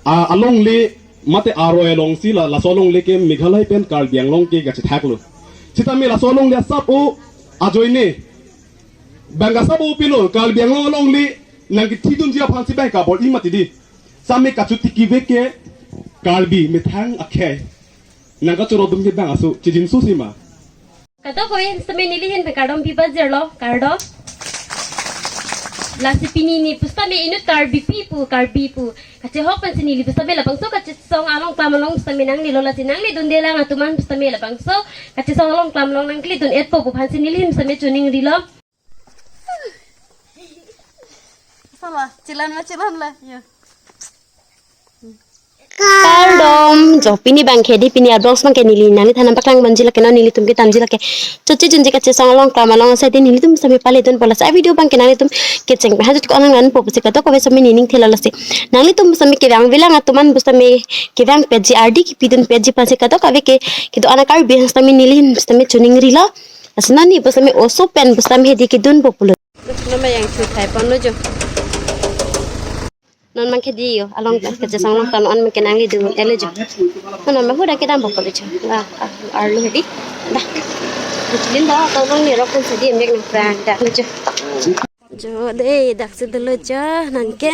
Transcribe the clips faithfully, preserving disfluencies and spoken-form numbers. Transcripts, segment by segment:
a, alongle mate aroi alongsi la, laso alongle ke Meghalaya pen Karbi Anglong ke kachethaklo. Sitame laso alongle asap-o ajoine, bang asap-o pilo Karbi Anglong alongle nangkethidunji aphansi bang kabor-i mati di. Sitame kachotiki vek ke Karbi methang akhei nangkachorodun ke bang aso chijinso sima. Kadokave sitame neli ahin pen kardom pipajirlo, kardom. Lasi pini neli pusitame inut Karbipi pu, Karbi pu kachehok pensi neli pusitame labangso kachesong along klam along pusitame nanglelo, lasi nanglidunde lang atum an pusitame labangso kachesong along klam along nangklidun-etpo pu aphansi neli ahin pusitame choningrilo. Sala, chelan ma chelan la, ya. Kardom, jo pini bangke di pini a-vlogs bangke neli nanglithan nangpaklang ponji lake non nelitum kedamji lake. Choche junji kachesong along klam along asai di nelitum sitame palidunpo, lasi a-video bangke nanglitum kecheng hajut ko nang nanpo pusi kadokave sitame nening thela lasi. Nanglitum sitame kevang avelang atum an pusitame kevang petji ardi kepidun petji aphansi kadokave ke kedo-an a-Karbi sitame neli ahin pusitame choningrilo. Lasi non neli pusitame oso pen pusitame hedi kedunpo pulo. Nama yang chu thai pon lo jo. Non bangke di yo, along kachesong along tan on bangke nanglidun-etlo jo. Non bangke huda kedampo pulo jo. Ah, ah, arlo hedi. Dah. Kuchilin dah, tolong ni rok pun sedi embek nangprang dah lo jo. Jo de, daksi dolo jo, nangke.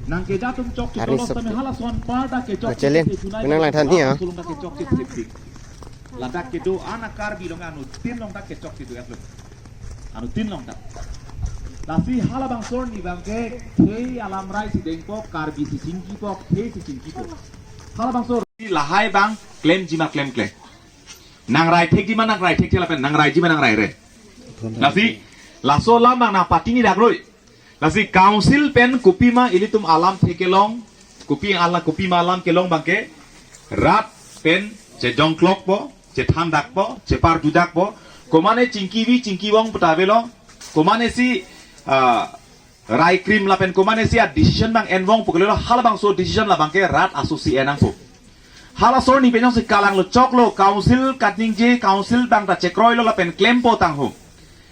Nangkeja atum chokche Hari tolong Sabtu. Tame halason parda kechokche Kachelin, chunai menang lang than ni ya. Sulung ta kechokche sipik. Ladak kedo-an a-Karbi along anuttin along ta kechokche do-etlo. Anuttin along ta. Lasi halabangso arni bangke khei alamrai si dengpo, Karbi si chingkipo, khei si chingkipo. Halabangso arni lahai bang klemji ma klemkle. Nangrai thekji ma nangrai thekthe lapen nangraiji ma nangraire. Lasi laso alam bang nangpatini dakroi. Lasi council pen kopima ilitum alam theklong, kopi ala kopima alam kelong bangke rat pen chejongklokpo, chethandakpo, chepardudakpo, komane chingkivi chingkivong pu ta avelo, komanesi, ah, raikrim lapen komanesi a-decision bang envong pu kalilo, halabangso decision labangke rat asosi en nangpo. Halaso arni pen jongsi kalanglo choklo, council kaningje, council bang ta chekroilo lapen klempo tangho.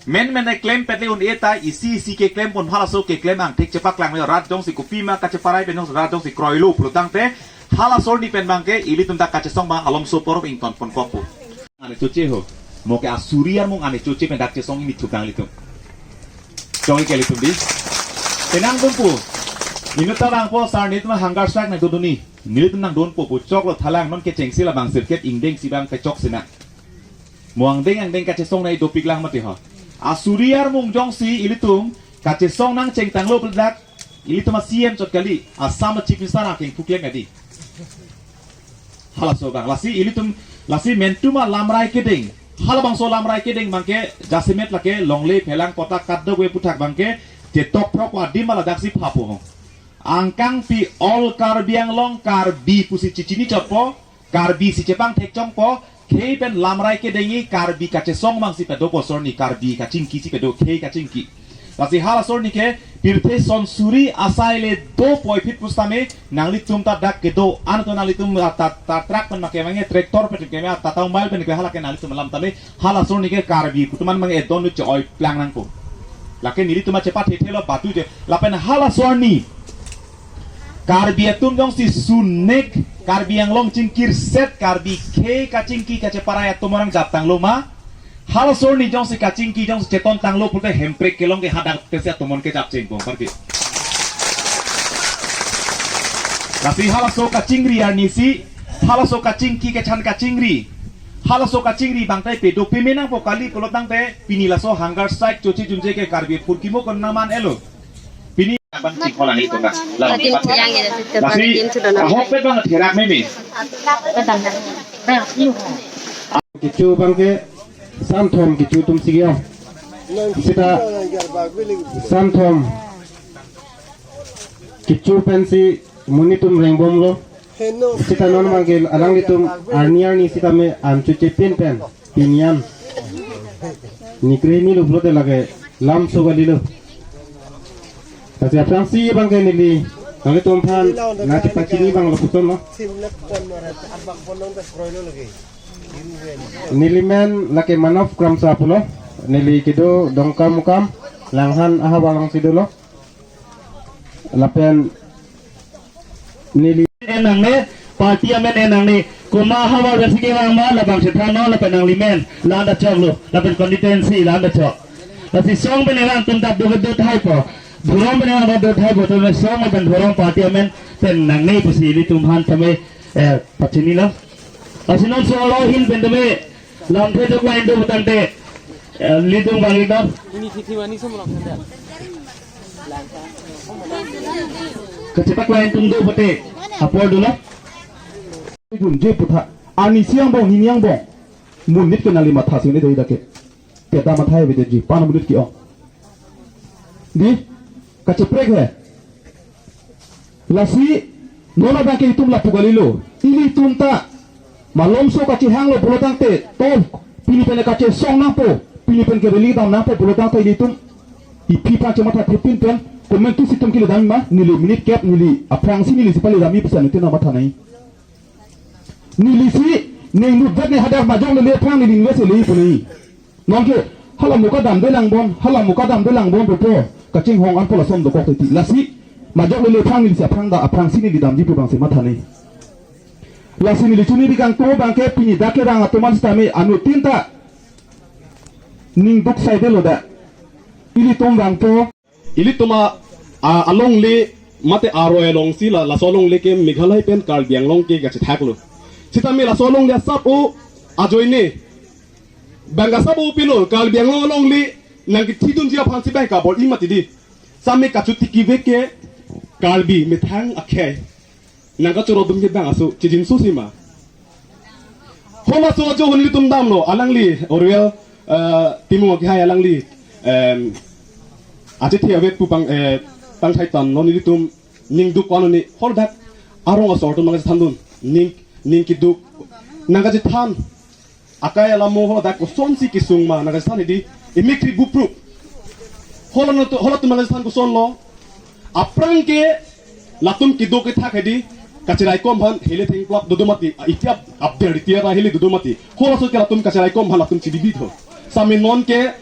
Menmen e klem petle un-e ta isi isi keklem pon halaso keklem angthek chepaklanglo, rat jongsi kopima kacheparai pen jongsi rat jongsi kroilo pulo tangte halaso arni pen bangke ilitum ta kachesong bang alomso porop ington ponkokpo. Ane choche ho. Mo ke asuri armung ane choche pen dak chesong imi thup nanglitum. Choi ke ilitum di. Penang dumpo. Inut ta bangpo sar nelitum hunger strike nangdodunji. Nelitum nangdunpo pu choklo thalang non kechengsi labang sirket ingdeng si bang pechok sina. Mo angdeng angdeng kachesong nai dopik lang mati ho. Asuri armung jongsi ilitum kachesong nangchengtanglo pu dak ilitum a-C M chot kali, Assam a-Chief Minister akeng phuklem adi. Halaso bang, lasi ilitum, lasi mentum alamrai kedeng. Halabangso alamrai kedeng bangke jasemet lake longle phelang kotak kadokave aputhak bangke chetok phrok adim aladaksi phapo ho. Angkangpi all Karbi Anglong Karbi pusi chichini chotpo, Karbi si chepangthek chongpo, khei pen lamrai kedengji Karbi kachesong bang si pedopo, sorni Karbi kachingki si pedo, khei kachingki. Lasi halasorni ke pirthe son suri asai le do puvoiphit pusitame nanglitum ta dak kedo-an atum nanglitum ta, ta, ta truck pen ma kevangji, tractor pen kevangji, Tata Mobile pen kevangji, halake nanglitum alam tame halasorni ke Karbi pu atum an mang edon nu che-oiplang nangpo. Lake nelitum chepathe thelo batu je. Lapen halasorni Karbi atum jongsi sunek, Karbi Anglong chingkir set, Karbi khei kachingki kacheparai atum orang japtanglo ma. Halasorni jongsi kachingki jongsi chetontanglo pulote hemprek kelong ke hadak tesi atum an kejap chengpon parke. Lasi halaso kachingri arnisi, halaso kachingki kachan kachingri, halaso kachingri bangtai pedo peme nangpo kali pulo tangte pini laso hunger strike choche junje ke Karbi phurkimo kon nangman elo. Pini abang chingkol ani kota. Lasi ahokpet bang therak meme. Kecho bangke samthom kecho atum si ke-ong. Sita samthom kecho pensi monit atum rengbomlo. Sita non bangke alanglitum arni arni sitame an choche pin pen pini an. Nikre ni lo pulote lake lamso kalilo. Lasi aphrangsi bangke neli nanglitum aphan nangchepachini bang lapuson lo. Neli men lake Manav Kramsa pulo. Neli kedo Dongkamukam, Langhan ahavar alongsi dolo. Lapen neli en nangne, party amen en nangne, komat ahavar si kevang ma, labang si thannon, lapen nanglimen la-an ta choklo, lapen constituency la-an ta chok. Lasi song pen evang atum ta do do thaipo, dhorong pen evang do thaipo, tame song pen dhorong party amen pen nangne pusi ilitum aphan tame, eh, pachinilo. Lasi non solo ahin pen tame lamthe chok lain do tangte, eh, ilitum bang ilitum. Ini titi mani semua kan. Kachepaklangji atum do pute apor dolo. Jun je putha. Ani siang bong, ni niang bong. Monit ke nangli matha sing ni dei dake. Peta matha ya bete ji. Pan monit ke-ong. Di, kacheprek he. Lasi, non abang ke itum lapu kalilo. Ilitum ta malomso kachehanglo pulo tangte, to, pini pen kachesong nangpo, pini pen ke rally dam nangpo pulo tangte ilitum iphi aphan chematha thepin pen, komantu si itum kele dam ma, neli minute kep, neli aphrangsi neli si pale dam-i pusi nelitum nangmatha nai. Neli si, neng nutvet ne hadak majok lele aphrang neli invest le pu nai. Nonke, hala muka damde langbom, hala muka damde langbom pupo, kachinghon anpo lason dokok titi. Lasi, majok lele aphrang neli si aphrang da, aphrangsi neli damji pu abang si matha nai. Lasi neli chini di kangtung abang ke pini dak kerang atum an sitame anuttin ta ning duk saidelo da. Ilitum vangpo. Ilitum a, a, alongle mate aroi alongsi la, laso alongle ke Meghalaya pen Karbi Anglong ke kachethaklo. Sitame laso alongle asap o ajoine. Bang asap o pilo, Karbi Anglong alongle nangkethidunji aphansi bang kabor-i mati di. Same kachotiki vek ke Karbi methang akhei. Nangkachoro atum ke bang aso, chijinso si ma. Homa so ajo honi tum damlo, alangli, Oriel, eh, Timung akehai alangli, em, achithi avet pu pang, eh, pangthai tang non ilitum ning duk ko-an ni, hol dak arong asor atum nangkachethandun, ning, ning keduk, nangkachethan, akai alamo hol dak kosonsi kesung ma, nangkachethan hedi, emikri bupru. Hol atum, hol atum nangkachethan kosonlo, aphrang ke latum kedo kethak hedi, kacheraikom aphan hele thengplap dodo mati, a, itiap abder itiara hele dodo mati. Hol aso ke latum kacheraikom aphan latum chidibitho. Same nonke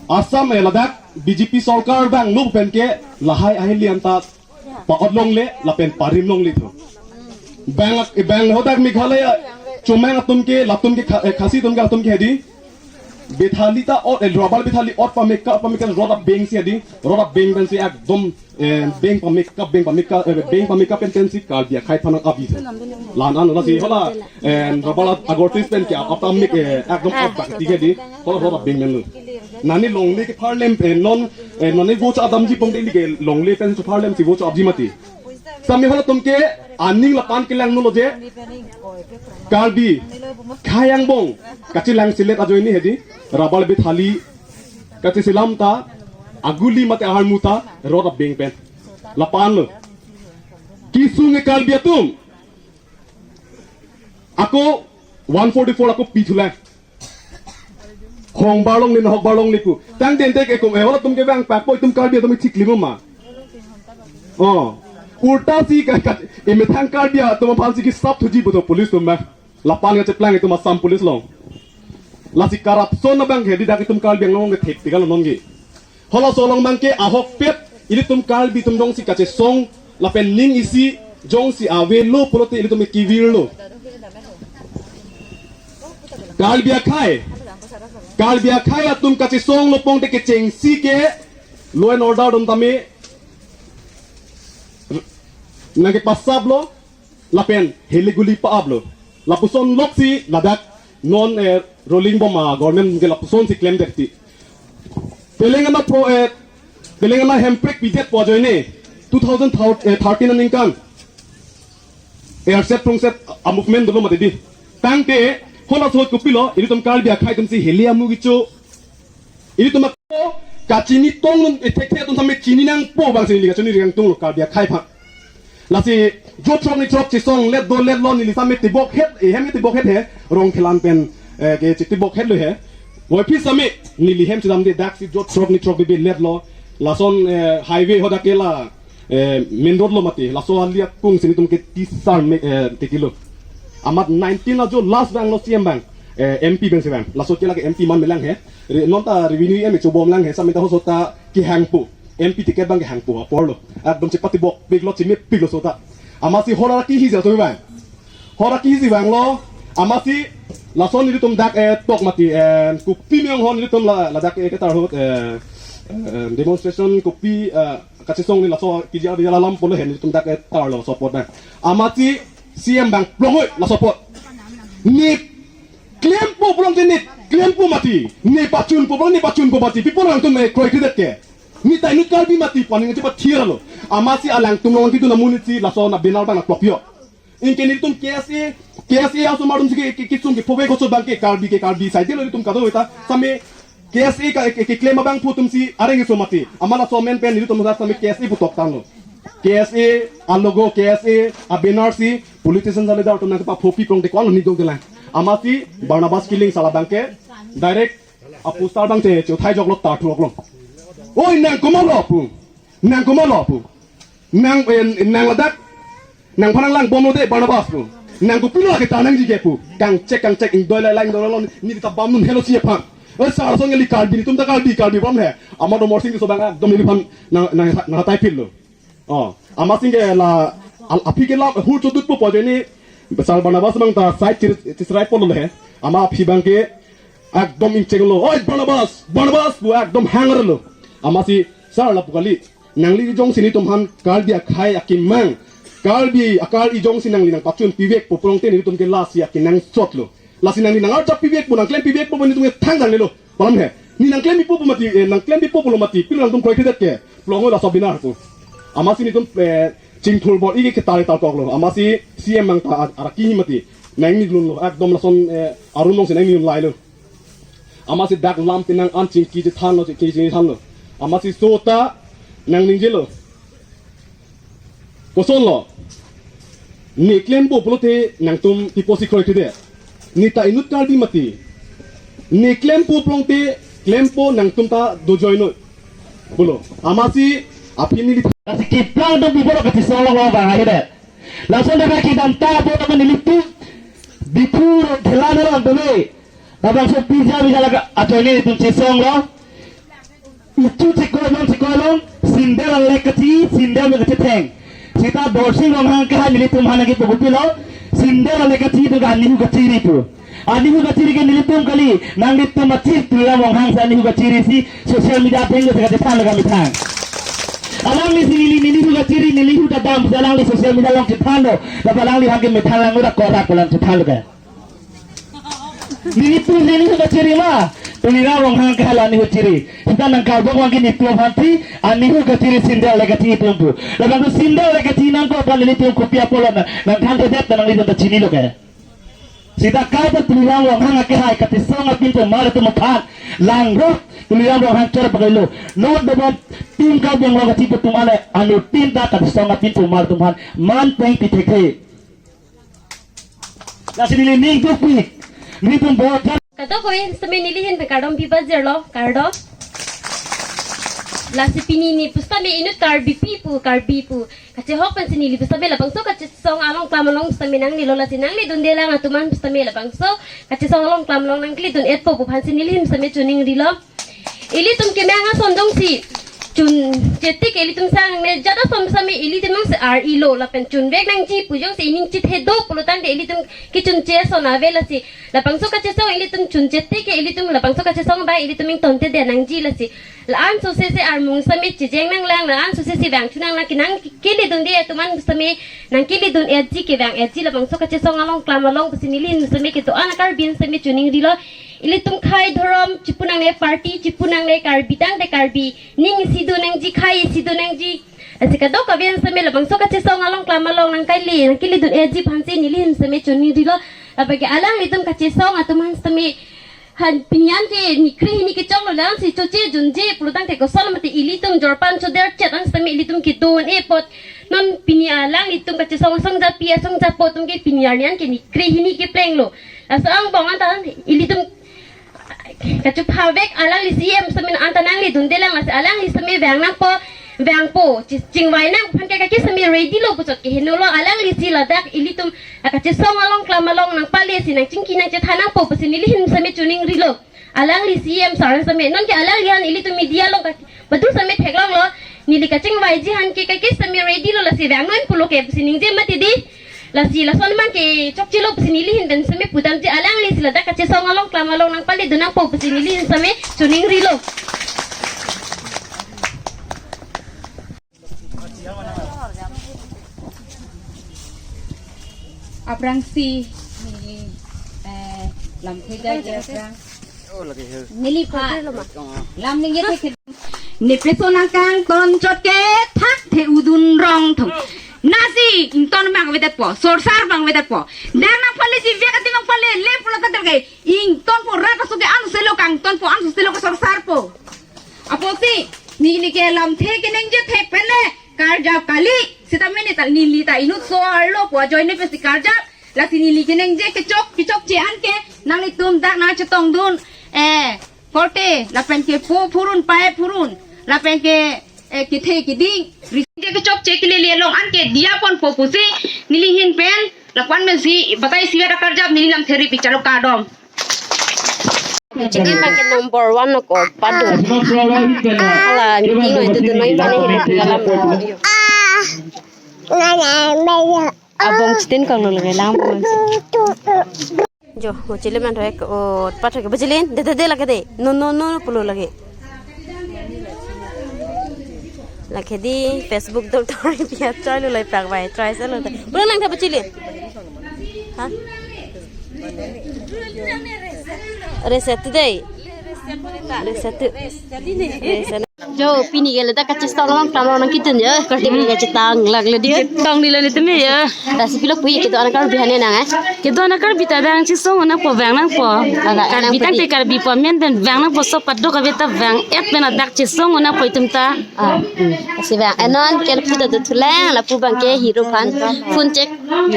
Assam e ladak B J P sorkar vanglo pen ke lahai ahili anta pa-ot longle lapen parim longle tho. Bang, bang hodak Meghalaya chomang atum ke latum ke kha-, eh, Khasi atum ke latum ke hedi. Bethali ta ot, eh, rubber bethali ot pameka, pameka rod abeng si adi, rod abeng pen si ekdom, eh, beng pameka, beng pameka, eh, beng pameka pen pen si Karbi akhei aphan abi. La-an an lasi hola, eh, rubber agortis pen ke ap amek, eh, ekdom ap bak ti ke di, hola rod abeng pen lo. Nani longle ke pharlem, eh, non, eh, nani vocha adamji pong de ke longle pen si pharlem si vocha abji mati. Sami halatum ke aning lapan kelang nulo je. Karbi khei angbong kachelang selet ajoine hedi, rubber bethali kacheselam ta, aguli mate aharmu ta rod abeng pen. Lapan lo. Kesung e Karbi atum. Ako one forty-four ako pithulang. Hong barlong ni, hok barlong ni ku. Tang den tek ekom, eh, halatum ke bang pak poi tum Karbi atum thik limo ma. Oh. Ulta si ka, ka, emethang Karbi atum aphan si kesap thuji boto police atum ma. Lapan kacheplang itum Assam police along. Lasi corruption abang hedi dak itum Karbi Anglong ke thek tiga lo nonke. Halaso along abang ke ahokpet ilitum Karbi atum jongsi kachesong lapen ning isi jongsi avelo pulote ilitum ke kevirlo. Karbi akhei. Karbi akhei atum kachesong lo pong te kechengsi ke law and order atum tame nangkepasap lo lapen hele guli pa-ap lo. Lapuson loksi ladak non, eh, rolling bom a government ke lapuson si klem det ti. Telangana pro, eh, Telangana hemprek pidet pu ajoine two thousand thirteen aningkan. Erset prungset a movement dolo mati di. Tangte, halaso ahut kopilo, ilitum Karbi akhei atum si hele amu kecho. Ilitum ako, kachini tong nun, eh, thekthe atum tame chini nangpo abang si neli kachini ri kangtung lo Karbi akhei aphan. Lasi, jo throk ni throk chesong, let do let lo neli tame tibok het, eh, hem tibok het he, rong kelan pen, eh, ke tibok het lo he. Wai phi sami, neli hem chedam de dak si jo throk ni throk bebe let lo. Lason, eh, highway hodak ke la, eh, main road lo mati. Laso ali akung si nelitum ke tisar me, eh, tekilo. Amat nineteen ajo last bang lo C M bang. Eh, M P abang si abang. Laso ke lake M P man melang he. Re-, non ta revenue M H O bom lang he. Sami ta hoso ta kehangpo. M P ticket abang kehangpo. Aporlo. Ekdom chepatibok piklo, chimip piklo so ta. Amatsi hor araki hiji atum abang. Hor araki hiji abang lo. Amatsi lason nelitum dak, eh, tok mati, eh, kopi meyong hon nelitum la, ladak, eh, ketar hut, eh, eh, demonstration kopi, eh, kachesong ni laso P G R alam pulo he nelitum dak, eh, tarlo laso apot abang. Amatsi C M abang plongoi laso apot. Ne klempo pulote ne klempo mati. Ne pachunpo pulo ne pachunpo mati. Pi apot alangtum, eh, kroikredet ke. Ne ta inut Karbi mati pu aning chepathirlo. Amatsi alangtum along kedun amonit si laso a-banner abang nangplok yo. Anke nelitum K S A, K S A asomar atum si ke, ke, kesung ke phovek koso abang ke Karbi ke Karbi saidelo nelitum kadokave ta. Sami K S A ka, ke, keklem abangphu atum si areng keso mati. Amat laso amen pen nelitum sa sami K S A pu toktanglo. K S A, a-logo K S A, a-banner si politician sa leader atum nangkepaphopi prong de ko-an lo nidong kelang. Amatsi Barnabas Killing sa labang ke direct a-poster abang che, che uthai joklo, ta thuroklo. Oi, nang komatlo pu. Nang komatlo pu. Nang, eh, nang ladak. Nangphan nanglangbomlo de Barnabas pu. Nang kopilo ke ta nangji ke pu. Kangchek kangchek ingdoi lai lai ingdoi lo, ne ta bam un helo si aphan. Oi, sar song eli Karbi, netum ta Karbi, Karbi bom he. Amat Amarsing Tisso abang ekdom neliphan nang, nang, nanghatai phitlo. Oh, amatsi ke la, al-, aphi ke la, hur chodutpo pu ajoine, sar Barnabas abang ta side chir-, chisirai ponlo he. Amat aphi abang ke, ekdom ingchenglo. Oi, Barnabas, Barnabas, pu ekdom hangre lo. Amatsi, sar lapu kali. Nangli jongsi netum aphan Karbi akhei akemang. Karbi a-Karbi jongsi nangli nangpachun pivekpo pulote netum ke lasi akenangsot lo. Lasi nangli nangarjap pivekpo, nangklem pivekpo, netum ke thangdang nelo. Palam he. Ne nangklem pipo pu mati, eh, nangklem pipo pulo mati, pilo nangtum kroikredet ke. Plongoi laso a-banner pu. Amatsi netum, eh, chingthur bor-i ke ketar tartoklo. Amatsi C M abang ta a-, araki hi mati. Nang ni lunlo, ekdom lason, eh, arum along si nang ni lun lailo. Amatsi dak lam penang an chingki chethanlo, chingki chethanlo. Amatsi so ta nangningje lo. Kosonlo. Ne klempo pulote nangtum pi apotsi kroikredet. Ne ta inut Karbi mati. Ne klempo pulote klempo, nangtum ta dojoinoi. Pulo. Amatsi aphi neli. Lasi keplang do bibor kachesong lo bang ahidet. Lason dak kedam ta bo nelitum Diphu ro thela nang dole. Labangso pija pija lake ajoine netum chesonglo. Ichu chekoi long, chekoi long, sandal le kachi, sandal le kachetheng. Sita Dorsing Ronghang ke ha nelitum aphan nangkepu kopilo, sandal le kachi atum ke anihu kachiri pu. Anihu kachiri ke nelitum kali, nanglitum mati Tuliram Ronghang si anihu kachiri si social media atheng si kachethan lo kami thang. Alangli si neli, nelihu kachiri, nelihu ta dam, alangli social media along chethanlo, lapen alangliphan ke methan lang udah korak kolang chethanlo ke. Nelitum nelihu kachiri ma, Tuliram Ronghang ke hala anihu chiri. Sita nang karbok wang ke netum aphan thi, anihu kachiri sandal le kachi atum pu. Labang tu sandal le kachi nangkok aphan nelitum kopi apotlo nang, nangthanthedet ta nanglitum ta chinilo ke. Sita kaita Tuliram Ronghang akehai kachesong apinpomar atum aphan. Langro Tuliram Ronghang chor pakailo. Not the one team ka biang long kachi atum ale. Anuttin ta kachesong apinpomar atum aphan. Man peng pi thekthe. Lasi neli ning dukpik. Netum bot. Kadokave sitame neli ahin pen kardom pi pajirlo, kardom. Lasi pini ne pusitame inut Karbipi pu, Karbi pu kachehok pensi neli pusitame labangso kachesong along klam along pusitame nanglelo, lasi nanglidunde lang atum an pusitame labangso kachesong along klam along nangkelidun-etpo pu aphansi neli ahin pusitame choningrilo. Ilitum kemang ason jongsi chunche tik ilitum sang ne jada som sami ilitum nangsi ar-ilo lapen chunvek nangji pu jongsi ining chethe do pulotangte ilitum kechunche ason ave, lasi labangso kachesong ilitum chunche tik ke ilitum labangso kachesong abang ilitum ingtontedet nangji, lasi la-an sose si armung sami chejeng nanglang, la-an sose si vangthu nanglang, kenang kelidunde atum an sami nangkelidun-etji kevang-etji labangso kachesong along klam along pusi neli ahin sami kedo-an a-Karbi an sami choningrilo. Ilitum khei dhorom chipu nangne, party chipu nangne, Karbi tangte Karbi ning isi do nangji, khei isi do nangji. Lasi kadokave an sami labangso kachesong along klam along nangkele, nangkelidun-etji aphansi neli ahin sami choningrilo. Lapen ke alanglitum kachesong atum an sami han pini an ke nikri hini kechoklo, lang si choche junje pulotangte koson mati ilitum jorpan choder chet an sami ilitum kedun-e apot. Non pini alanglitum kachesong asong japi asong japo atum ke pini arni an ke nikri hini keplenglo. Laso angbong anta ilitum kachuphavek alangli C M sami anta nanglidunde lang, lasi alangli sami vang nangpo. vangpo, chi-, chingvai nangphan ke kaki sami ready lo puchot ke heno lo, alanglisi ladak ilitum akachesong along klam along nangpale si nangchingki nangchethan nangpo pusi nelihin sami choningrilo. Alangli C M sir sami, non ke alangli han ilitum media along kaki, badu sami theklonglo, neli kachingvaiji han ke kaki sami ready lo lasi vangnon pulo ke pusi ningje mati di. Lasi lason mang ke chokchelo pusi nelihin pen sami pudamji, alanglisi ladak kachesong along klam along nangpale dun nangpo pusi nelihin sami choningrilo. Aphrangsi, eh, lamthe jai jai aphrang. Neliphan lam ningje thek. Nepeso nangkangton chot ke thak the udun rong thong. Nasi ington bang avedet po, sorsar bang avedet po. Dak nangpale si vek ating nangpale le pulo ta ke. Ingtonpo rat aso ke anselo kangtonpo, anselo ke sorsarpo. Apotsi neli ke lamthe keningje thek pen le karjap kali. Seta mene ta neli ta inut so arlo po ajoine pensi karjap. Lasi neli keningje kechok kechokche an ke nanglitum dak nangchetongdun, eh, korte lapen ke po phurun pae phurun lapen ke, eh, kethe keding. Ningje kechokche kelele along an ke diya ponpo pusi nelihin pen lapu-an pensi batai sivet akarjap neli lamthe ri picture lo kardom. Chini bang ke number one lo ko padu. Hala meeting lo itu tu noi pane hini tinggal lam lo. Abong chitin kang lo lagi lang bong. Jo, mo chili man thoi ko pat thoi ke bajilin. De de de lagi de. No no no no pulo lagi. Lagi di Facebook dol tori biar try lo lai prak bai try selo. Pulang nang thapa chili. Ha? Reset today. Reset. Reset. Jo, pini ke ladak kachesong along klam along nangkitun jo. Karti pini kachetong lak le dia. Chetong di lo ni teme ya. Lasi pilo pui kedo-an Karbi hane nang eh. Kedo-an Karbi ta vang chesong nangpo vang nangpo. Agak Karbi nangpo tangte di. Karbi po men pen vang nangpo, sok padok ave ta vang et pen ladak chesong nangpo itum ta. Ah, hmm. Lasi vang. Eh non ke lapu ta tu thulang lapu bang ke hero phan. Phone check.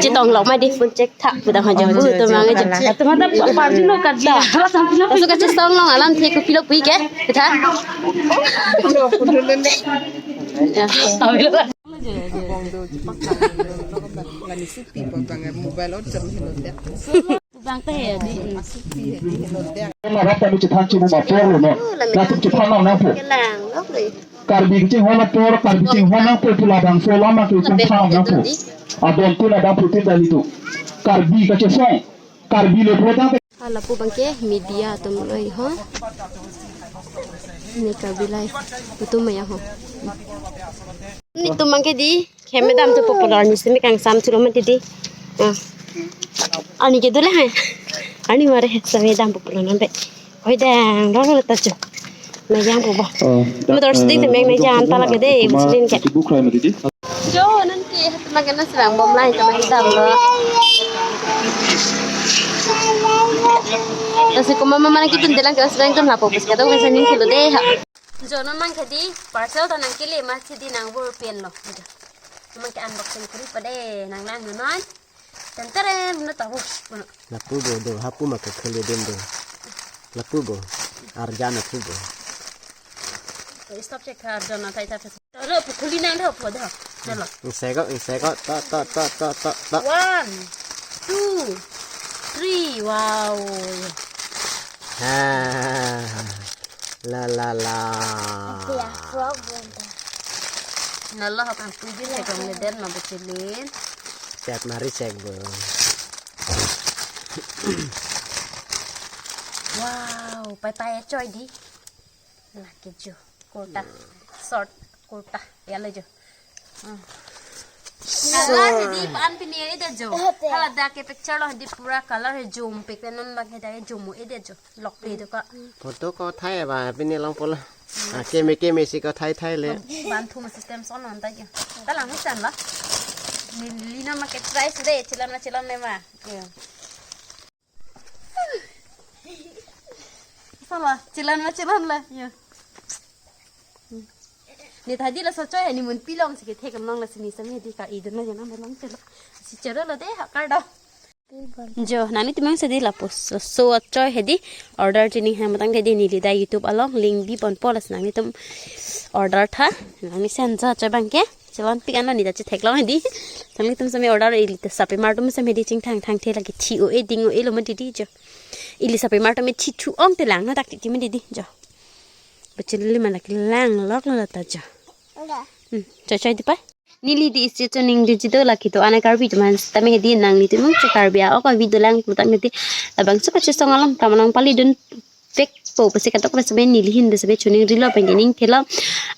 Chetong lok ma di phone check. Thak pu dam hajo bu to mang ajo. Tumata party no kat da. Hala sampai no. Laso kachesong along alamthe kopilo pui ke? Ketha. Ya. Bang teh ya di. Marap kami chethan chini ma por lo no. Latum chethan nang nangpo. Kelang lok le. Karbi kachinghon apor, Karbi chinghon apor pu labangso alam ke itum than nangpo. Adon tun adang putin dali tu. Karbi kachesong, Karbi lo pulo tang. Hala pu bang ke media atum lo ho. Ne Karbi Live atum ya ho. Netum bang ke di, keme dam tu popular ni semi kangsam tu lo mati di. Ah. Arni ke dole hai. Arni mare semi dam popular nambe. Oi dang, dong lo ta chu. Nang yang po ba. Oh, motor siding te meng nang yang ta lake de, kuma siding ke. Sibuk rai mati di. Jo, non ke, teman kena sedang bom lai, teman sedang lo. Lasi kuma mama nangkitun delang ke sedang tun lapo, bus kadang masa ning kilo de ha. Jo, non mang ke di, parcel ta nangkele ma si di nang bor pen lo. Mang ke unboxing kuri pa de, nang lang non. Ten teren, no tahu. Lapu bo do, hapu ma ke khele den do. Lapu bo, arjan lapu bo. Stop check arjan na thai thai. Ro pu khuli nang do po do. Dolo. Insego, insego, to, to, to, to, to, to. One, two, three, wow. Ha, la, la, la. Dia frog bunda. Nalo hakan tujuh sekong leden ma becilin. Chat mari cek bo. Wow, pai pai choi di. Lake jo, kurta, short kurta, ya lo jo. Hmm. Color hedi pan pini ede jo. Hala dak ke picture lo hedi pura color he jum pik non lake dak jum ede jo. Lok pe do ka. Photo ko thai ba pini long polo. Ah, keme keme si ko thai thai le. Ban thum system son non ta jo. Ta lang husan la. Ni lina ma ke try sude chilam na chilam ne ma. Yo. Sala, chilan ma chilan la. Ya. Ni tadi laso choi ni mun pilong si ke thek long lasi ni sami di ka idun na jana long chelo. Si chero lo de ha kardom. Jo, nanglitum mangse di lapuson achoi hedi, order jining hang matang hedi neli ta YouTube along link bi ponpo, lasi nanglitum order tha. Nangli sen jo achoi abangke chelon pik anlo, ne ta chetheklong hedi. Nanglitum sitame order, ili ta sapimar atum sitame hedi chingthang thangthe lake thi o-e ding o-e lo mati di jo. Ili sapimar atum thi thu ong te lang na dak titi mati di jo. Bachili mana kelang lok lo ta jo. Hmm, choi choi di pa. Neli di isi choningri jido lake do-an a-Karbi atum aphan sitame hedi nanglitum mangse Karbi a-ok a-video lang pulo tangte hedi labangso kachesong along tamanang palidun vekpo pusi kadokave sitame neli ahin sitame choningrilo pen kening thelo.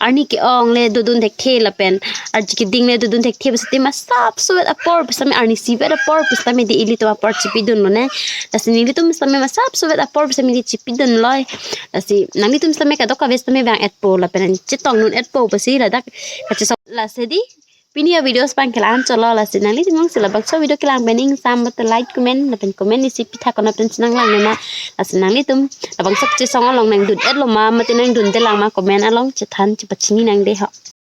Arni ke-ong le dodun thekthe lapen arji keding le dodun thekthe pusi sitame masap sovet apor pusi sitame arni isivet apor pusi sitame hedi ilitum apor chipidun lonang. Lasi nelitum sitame masap sovet apor pusi sitame hedi chipidun loi. Lasi nanglitum sitame kadokave sitame vang-etpo lapen chetong dun-etpo pusi ladak kachesong. Lasi hedi pini a-videos abangke la-an chotlo, lasi nanglitum mangse labangso video kelang pen ingsam mate like comment lapen comment isi pithak konat pen chenanglang nang ma. Lasi nanglitum labangso kachesong along nangdun-etlo ma mate nangdunde lang ma comment along chethan chepachini nang de ho.